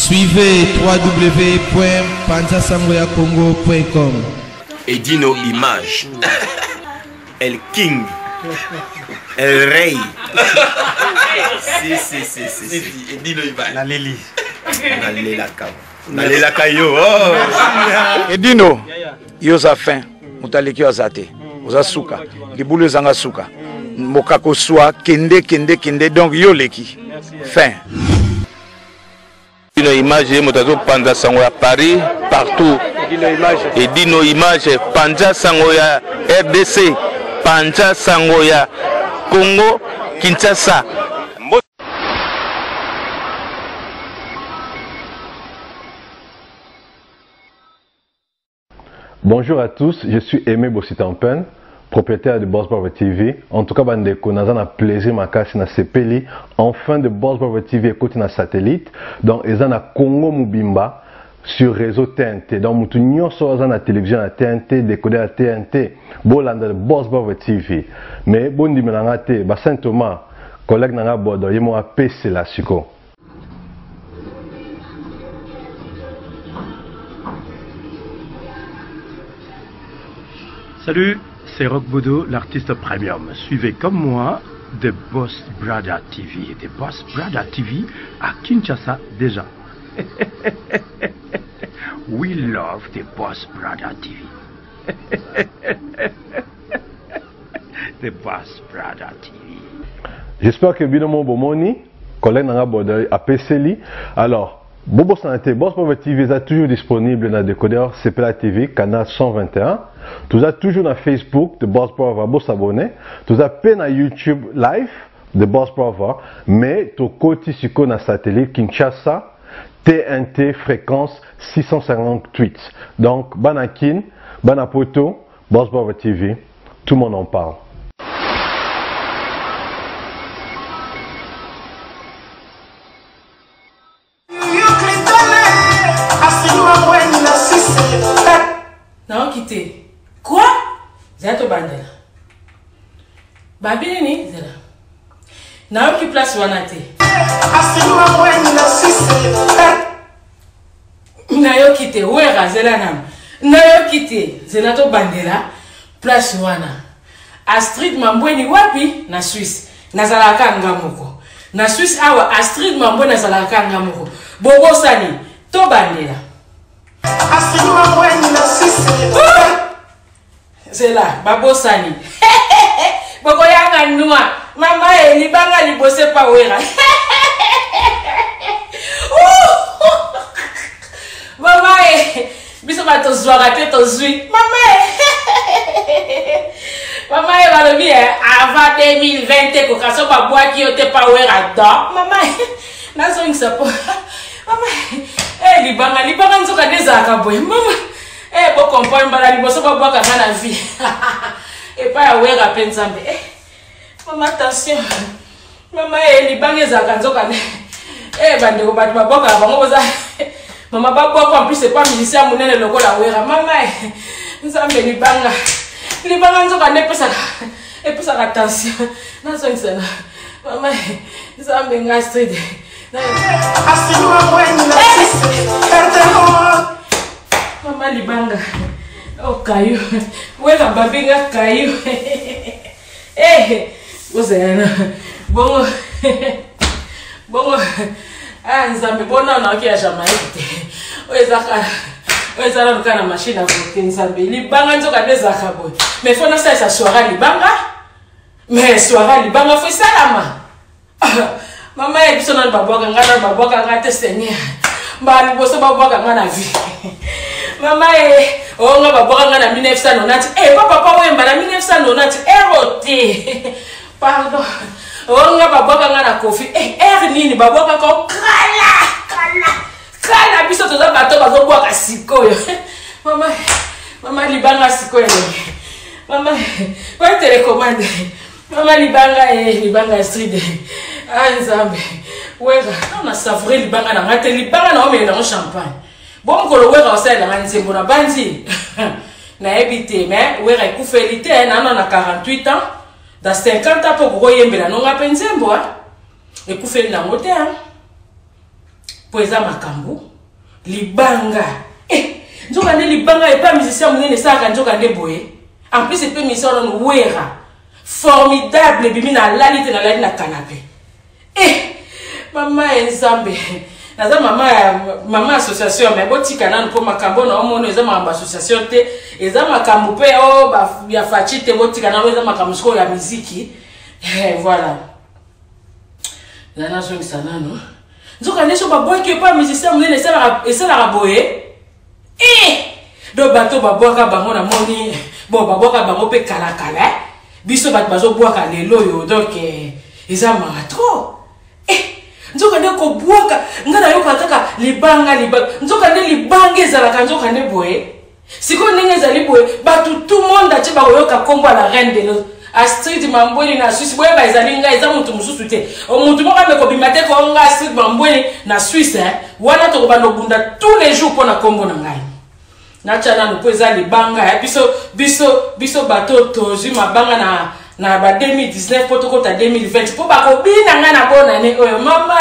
Suivez www.panzasangoyakongo.com. Edino Image. El King. El Rey. si, si, si, si, si. Edino Image. Naleli. Nalelaka. Nalelaka yo. Oh. Edino, yo oza fin. Moto aleki yo aza te. Oza suka. Libulu ezanga suka. Mokako swa kende kende kende donc yo oleki. Fin. Edino Image ye moto azopanza sango ya Paris partout. Edino Image panza sango ya RDC, panza sango ya Congo Kinshasa. Bonjour à tous, je suis Aimé Bossitampen, propriétaire de Boss Brother TV. En tout cas, bandeko, naza na plaisir makasi na sepeli. Enfin de Boss Brother TV ekoti na satellite. Donc eza na Congo mobimba sur réseau TNT. Donc mutu nyonso aza na télévision ya TNT, décodeur ya TNT, bolanda Boss Brother TV. Mais bondimela nga te, ba Saint Thomas, collègue na nga Bodo, ye mo apesela siko. Salut, c'est Rock Bodo, l'artiste premium. Suivez comme moi The Boss Brother TV. The Boss Brother TV à Kinshasa déjà. We love The Boss Brother TV. The Boss Brother TV. J'espère que bino mo bomoni collègue nanga Bodo apeseli. Alors, bobosana te, Boss Brother TV eza toujours disponible na décodeur CPLA TV canal 121. Toza toujours na Facebook The Boss Brother, bo s'abonner. Toza pe na YouTube live The Boss Brother, mais tokoti sikoyo na satellite Kinshasa TNT fréquence 658. Donc bana Kin, bana Poto, Boss Brother TV, tout le monde en parle. Nayoki te. Quoi? Zela tobandela. Babi nini? Zela. Nayoki place wana te. Nayoki te. Wera zela nanu. Nayoki te. Zela tobandela place wana. Astrid Mambweni wapi? Na Suisse. Nazalaka nga moko. Na Suisse awa Astrid Mambweni azalaka nga moko. Bobosani tobandela. Zela babosani. Bokoyanga nua. Mama e libanga liboso epa wera. Mama e biso bato tozwaka te tozwi. Mama e mama e balobi e avant 2020 ekoka so babwaki yo te pa wera da. Mama e nazongisa po mama e libanga libanga nzoka nde ezalaka boye mama e bo comprendre mbala liboso babwaka nga na vie epai ya wera mpe nzambe e mama attention mama e libanga ezalaka nzoka nde e bandeko bato babwakaka bango boza mama babwaka en plus epa musicien monene lokola wera mama e nzambe libanga libanga nzoka nde epesaka epesaka tension nazongisa na mama e nzambe nga Astrid mama libanga o kayu wera babinga kayu eh ozala bongo bongo ah nzambe bona naoki ya Jamaïque te oyo ezaka oyo eza nanu kaka na machine à voter nzambe libanga nzoka nde ezalaka boye mais fo nasalisa soirée libanga mais soirée libanga fo esalama mama ya biso nanu babwaka nga nanu babwaka nga te seigneur mbala liboso babwaka nga na vie mama e oyo nga babwaka nga na 1990 e pa papa wemba na 1990 ero te pardon oyo nga babwaka nga na kofi e ere nini babwakaka kala kala kala biso toza bato bazobwaka sikoyo mama mama libanga sikoyo elongi mama kwa telecommande mama libanga e libanga Astrid ah nzambe wera na savoure libanga na nga te libanga na omela nango champagne bo mokolo wera osalela nga nzembo na bandi nayebi te mais wera ekufeli te nana na 48 ans dans 50 ans mpo okokoyembela nonga mpe nzembo ekufeli nango te. Mpo eza makambo libanga eh, nzoka nde libanga epa musicien monene esalaka nzoka nde boye. En plus epe musicien wana Wera formidable ebimi, nalali te, nalali na canapé. Eh, mama ya Nzambe, naza mama ya mama association, me botika nanu mpo makambo na omona eza makambo association te, eza makambo mpe o ya faci te. Botika nanu, eza makambo sikoyo ya miziki. Eh, voilà, na nazongisa nanu. Nzoka nde so babwaki epa musicien monene esalaka boye. Eh! Donc bato babwaka bango, namoni bon, babwaka bango mpe kalakala, eh? Biso bato bazobwaka lelo oyo, donc eh, eza mawa trop. Eh, nzoka nde kobwaka, ngai nayoka kaka libanga libanga, nzoka nde libanga ezalaka nzoka nde boye. Sikoyo ndenge ezali boye, bato tout monde atie bakoyoka nkombo ya la reine de los Astrid Mambweni na Suisse. Boyeba ezali ngai, eza motu mosusu te. Motu moko ame kobima te ko ngai Astrid Mambweni na Suisse, eh? Wana tokobanda kobunda tous les jours mpo na nkombo na ngai. Natya nanu mpo eza libanga ya biso biso biso bato tozwi mabanga na ba 2019 mpo tokota 2020, mpo bakobina ngai na bonane oyo. Mama,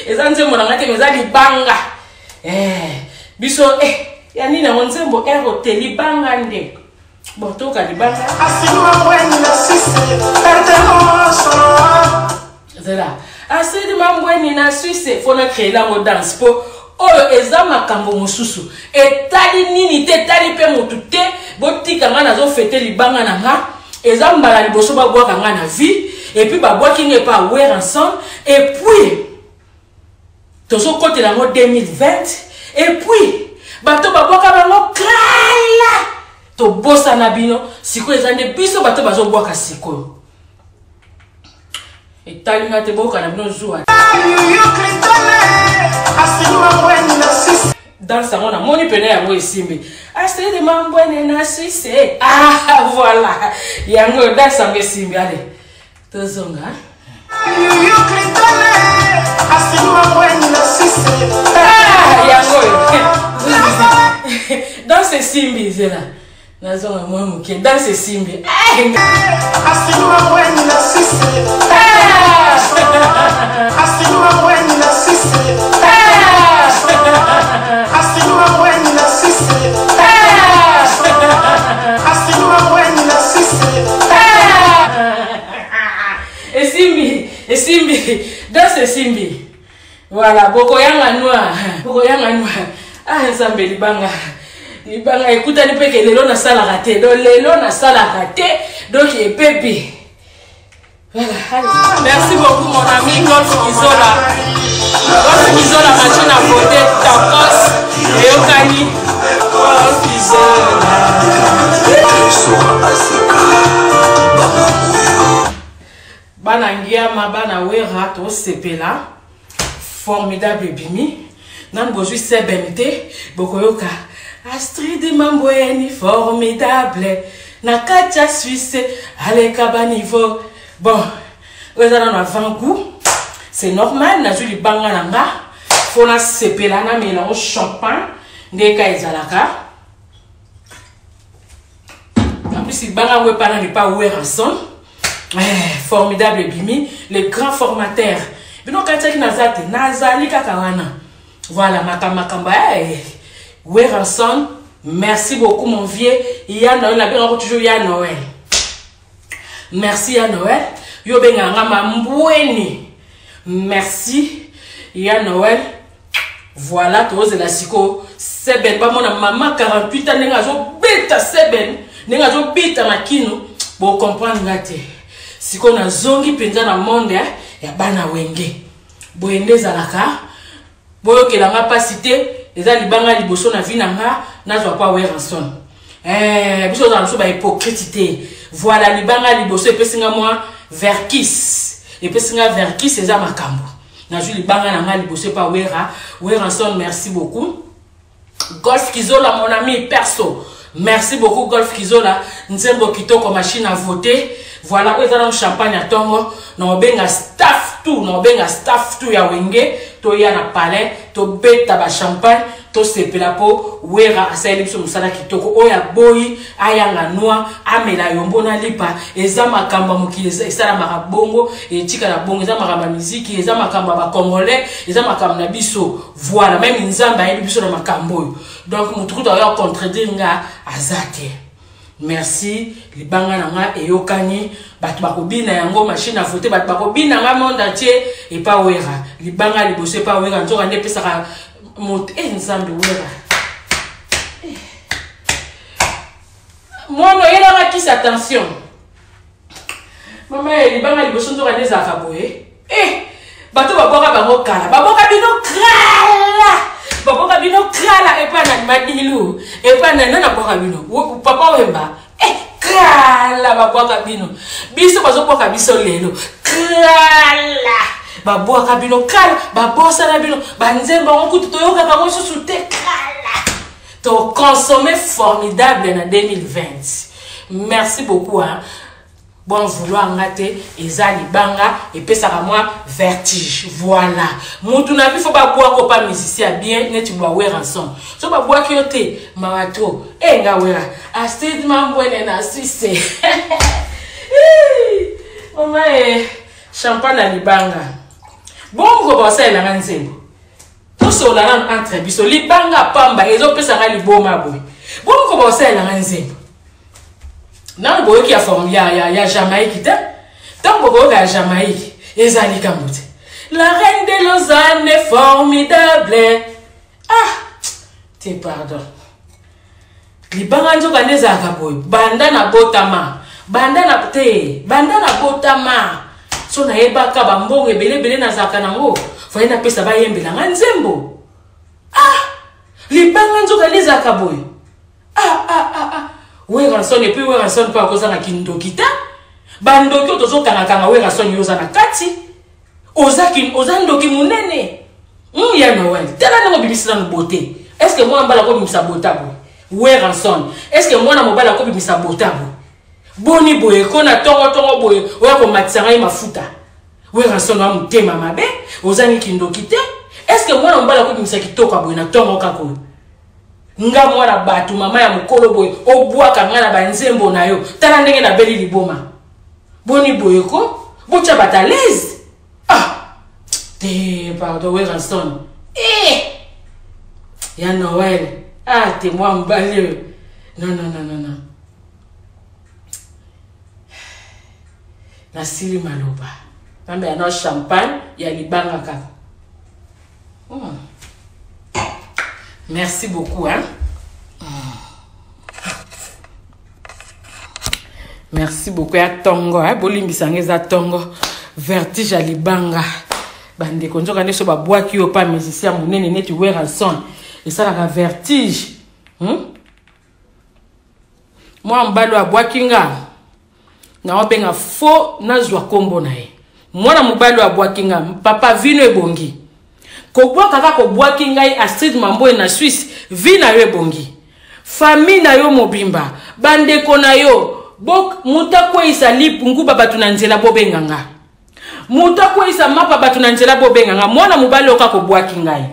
eza nzembo na ngai te, eza libanga eh, biso eh, ya nini yango nzembo ero te, libanga nde. Bon, toyoka libanga. Zela Asidi Mambweni na Suisse, fo na créer yango danse, mpo oyo eza makambo mosusu etali nini te, etali mpe motu te. Botika ngai, nazofete libanga na nga. Eza mbala liboso babwaka ngai na vie, et puis babwaki ngai epa Werrason, et puis tozokotela yango 2020, et puis bato babwaka bango kala, tobosana bino. Sikoyo eza nde biso bato bazobwaka sikoyo, etali nga te. Boyoka na bino zuwa danse yango, namoni pene yango esimbi. Astrid Mambwene na Suisse, ah voilà, yango danse yango esimbi. Ale, tozonga. Ah, yango oyo danse esimbi. Zela nazonga mwa moke, danse esimbi. Esimbi, esimbi, danse esimbi. Voilà, bokoyanga noir, bokoyanga noir. Ah Nzambe, libanga, libanga ekutani mpe ke lelo nasalaka te, donc lelo nasalaka te, donc epepi. Voilà, allez. Merci beaucoup mon ami Golf Kizola. Golf Kizola, machine à voter, Tokos, eyokani. Golf Kizola. Trésor Azeka. Bana Ngiama, bana Wera, tosepela. Formidable ebimi. Nanu bozwi sebene te, bokoyoka Astrid Mambweni formidable na kati ya Suisse, aleka baniveau. Bon, oyo eza nano avant goût, c'est normal. Nazwi libanga na nga, fo nasepela, namela yango champagne ndeka ezalaka. En plus libanga yango epa nano epa Werrason. Eh, formidable ebimi, le grand formateur. Bino katiaki naza te, nazali kaka wana. Voilà, makambo makambo eh. Werrason, merci beaucoup mon vieux ya Noël, nabengako toujours ya Noël. Merci ya Noël, yo obengaka nga Mambweni. Merci ya Noël. Voilà, tozela sikoyo seben, bamona mama 48 ans ndenge azobeta seben, ndenge azobeta na kino, bocomprendre nga te. Sikoyo nazongi mpenza na monde ya bana Wenge. Boye nde ezalaka, boyokela nga mpasi te, eza libanga liboso na vie na nga nazwa pa Werrason. Eh, biso ozala biso bahypocrite te. Voilà, libanga liboso epesi nga mwa verkis, epesi nga verkis, eza makambo. Nazwi libanga na nga liboso epa Wera. Werrason, merci beaucoup. Golf Kizola, mon ami perso, merci beaucoup Golf Kizola, nzembo kitoko, machine à voter. Voilà, oyo eza nano champagne ya ntongo. Na obenga staff tout, na obenga staff tout ya Wenge. Toya na palais, tobeta ba champagne, tosepela mpo Wera asaleli biso mosala kitoko. Oyo aboyi ayanga noa, amela yombo na lipa. Eza makambo ya mokili, esalamaka bongo, etikala bongo. Eza makambo ya miziki, eza makambo ya ba Congolais, eza makambo na biso. Voilà, meme Nzambe ayebi biso na makambo oyo. Donc motu kutu akoya contredire nga aza te. Merci, libanga na nga eyokani, bato bakobina yango, machine à voter, bato bakobina nga monde entier epa Wera. Libanga liboso epa Wera, nzoka nde epesaka moto. Nzambe Wera. Mwana oyelaka kisi, attention. Mama, libanga liboso nzoka nde ezalaka boye. Bato babwaka bango kala, babwaka bino kala, babwaka bino kala epa na Madilu, epa na nana bwaka bino Papa Wemba. Kala babwaka bino, biso bazobwaka biso lelo kala, babwaka bino kala, babosana bino banzembo yango kutu toyokaka yango susu te kala. To consommer formidable na 2020. Merci beaucoup, hein. Bon vouloir nga te, eza libanga epesaka mwa vertige. Voilà, mutu na vie faut babwaka pa musicien bien neti bwa Werrason. So babwaki yo te, mawa trop. Nga Wera Astrid Mambwene na Suisse. Mama, champagne na libanga. Bongo basalelanga nzembo. Tosola nanu entre biso, libanga pamba ezopesanga liboma boye. Bongo basalelanga nzembo. Nanu boyoki ya forme ya Jamaïque te. Ntango bokoyoka ya Jamaïque, eza likambo te. La reine de Lausanne est formidable. Ah, te pardon. Libanga nzoka nde ezalaka boye. Banda na botama. Banda na te, banda na botama. So nayebaka ba mbongo ebele ebele nazalaka nango. Faye napesa bayembela nga nzembo. Ah, libanga nzoka nde ezalaka boye. Ah, ah, ah, ah. Werrason, et puis Werrason mpe akozanga kindoki te. Bandoki oyo tozokangakanga Werrason, yo oza na kati. Oza ndoki monene. Ya Noël, tala ndenge obimisi nanu beauté. Est-ce que mwana mobali akobimisa bota boye? Werrason, est-ce que mwana mobali akobimisa bota boye? Boni boye, ko na tongo tongo boye, oya komatisa ngai mafuta. Werrason wa motema mabe, ozangi kindoki te. Est-ce que mwana mobali akobimisa kitoko boye na tongo kaka oyo? Nga mwana bato, mama ya mokolo boye, obwaka nga na banzembo na yo. Tala ndenge nabeli liboma. Boni boye ko? Botya bato à l'aise. Ah! Te, pardon, Werrason. Ya Noël. Ah, te mwa mobali oyo. Non, non, non, non, non. Nasili maloba. Nambe ya no champagne ya libanga kaka. Merci beaucoup, hein. Merci beaucoup ya tongo, hein. Bolimbisa nga eza tongo. Vertige ya libanga. Bandeko nzoka nde so babwaki yo pa musicien monene neti Werrason, esalaka vertige. Mwa mobali oyo abwaki nga, naobenga faux nazwa kombo na ye. Mwana mobali oyo abwaki nga, papa vino ebongi. Kobwaka kaka kobwaki ngai Astrid Mamboye na Suisse, vie na yo ebongi. Famille na yo mobimba, bandeko na yo, moto akweyisa lip nguba bato na nzela bobenga nga. Moto akweyisa mapa bato na nzela bobenga nga. Mwana mobali oyo kaka kobwaki ngai.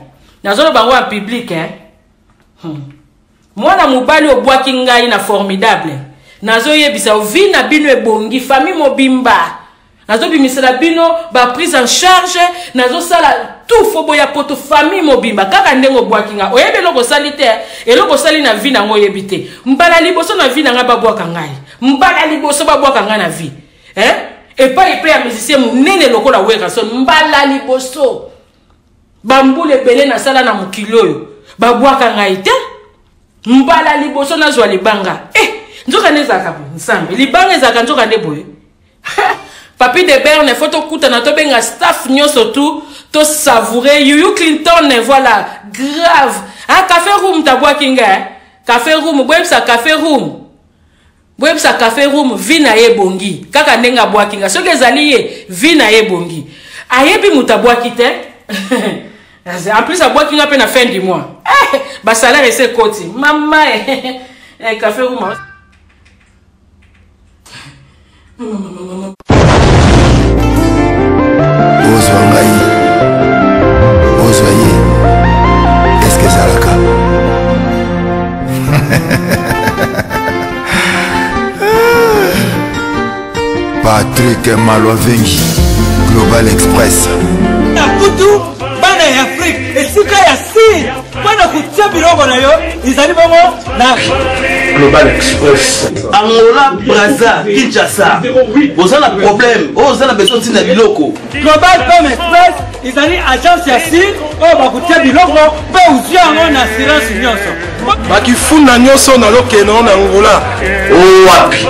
Nazoloba yango en public, hein. Mwana mobali obwaki ngai na formidable. Nazoyebisa vie na bino ebongi, famille mobimba. Nazobimisela bino ba prise en charge, nazosala tout fo boya poto famille mobimba kaka ndenge obwaki nga. Oyebi eloko osali te, eloko osali na vie nango oyebi te. Mbala liboso na vie na ngai babwaka ngai. Mbala liboso babwaka ngai na vie. Hein? Epai epai ya musicien monene lokola Werrason, mbala liboso. Bambula ebele nasala na mokili oyo, babwaka ngai te. Mbala liboso nazwa libanga. Nzoka nde ezalaka boye, Nzambe. Libanga ezalaka nzoka nde boye. Papi de Berne, faut tokutana, tobenga staff nyonso tout, to savourer Yuyu Clinton, voilà, grave. Ah, Café Room tabwaki nga, hein? Café Room, boyebisa Café Room. Boyebisa Café Room vie na ye ebongi, kaka ndenge abwaki nga. Soki ezali ye, vie na ye ebongi. Ayebi moto abwaki te. En plus abwaki nga pe na fin du mois. Ba salaire ese koti. Mama, Café Room. Ozwa ngai, Patrick Malwavengi, Global Express. Na kutu bana ya Afrique esika ya sir mpo na kotia biloko na yo ezali bongo na Global Express. Angola, Brazza, Kinshasa. Boza na problème, oyo oza na besoin ntina biloko. Global Pem Express ezali agence ya sir oyo bakotia biloko mpe ozwi yango na assurance nyonso. Bakifunda nyonso nalokende na Angola. Wapi?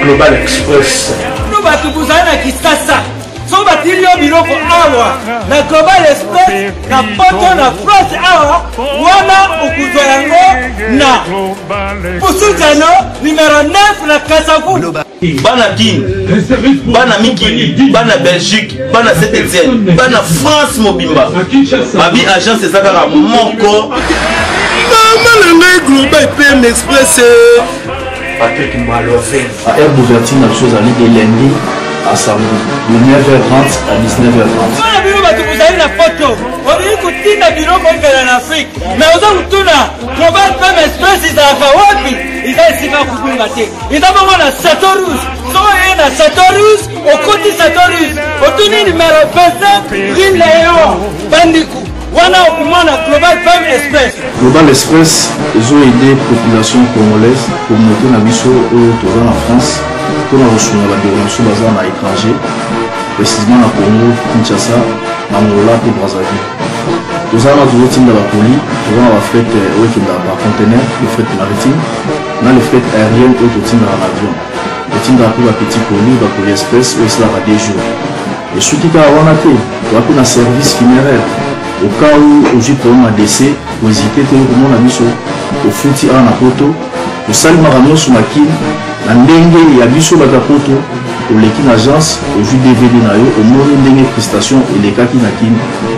Global Express. Bino bato bozali na Kisasa, soki batindi yo biloko awa na Global Express na poto na France awa wana okozwa yango na Pusuzano numero 9 na Kasavu. Bana Kin, bana mikili, bana Belgique, bana Saint Etienne, bana France mobimba. Babi agence eza kaka moko. Mama na ngai Global PM Express. Patrick Maloven. Heure d'ouverture na biso ezali de lundi à samedi de 9h30 à 19h30. Mpona bino bato bozali na poto, olingi kotinda biloko ekenda na Afrique, mais oza kotuna Global PM Express ezalaka wapi? Eza esika kobunga te. Eza bongo na Chateau Rouge. Soki oye na Chateau Rouge, okoti Chateau Rouge, otuni numero 25 rue Léon Bandiku, wana okomona Global PM Express. Global Express ezo aider population congolaise, communauté na biso oyo toza na France, mpona kosunga bandeko na biso baza na étranger, précisément na Congo Kinshasa, Angola mpe Brazzaville. Toza wana tozotinda bacolis, toza na bafret oyo ekendaka par conteneur, le fret maritime na le fret aérien oyo totindaka na avion. Totindaka mpe bapetit colis, bacolis express oyo esalaka 2 jours. Esuki kaka wana te, toza mpe na service funéraire. Au cas où ozwi problème ya décès, kohésite te komona biso, ofuti awa na poto, tosali makambo nyonso na Kin na ndenge ya biso bato ya poto. Oleki na agence, ozwi DVD na yo, omoni ndenge prestation elekaki na Kin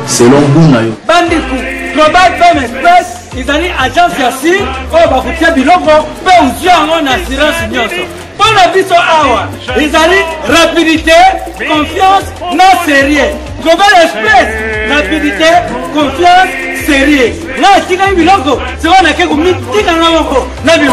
selon goût na yo. Bandeko, Global PM Express ezali agence ya sir oyo bakotia biloko mpe ozwi yango na assurance nyonso. Mpo na biso awa ezali rapidité, confiance na sérieux. Global Express, rapidité, confiance, sérieux. Nga atikaki biloko sikoyo nake komitika nga moko na biloko.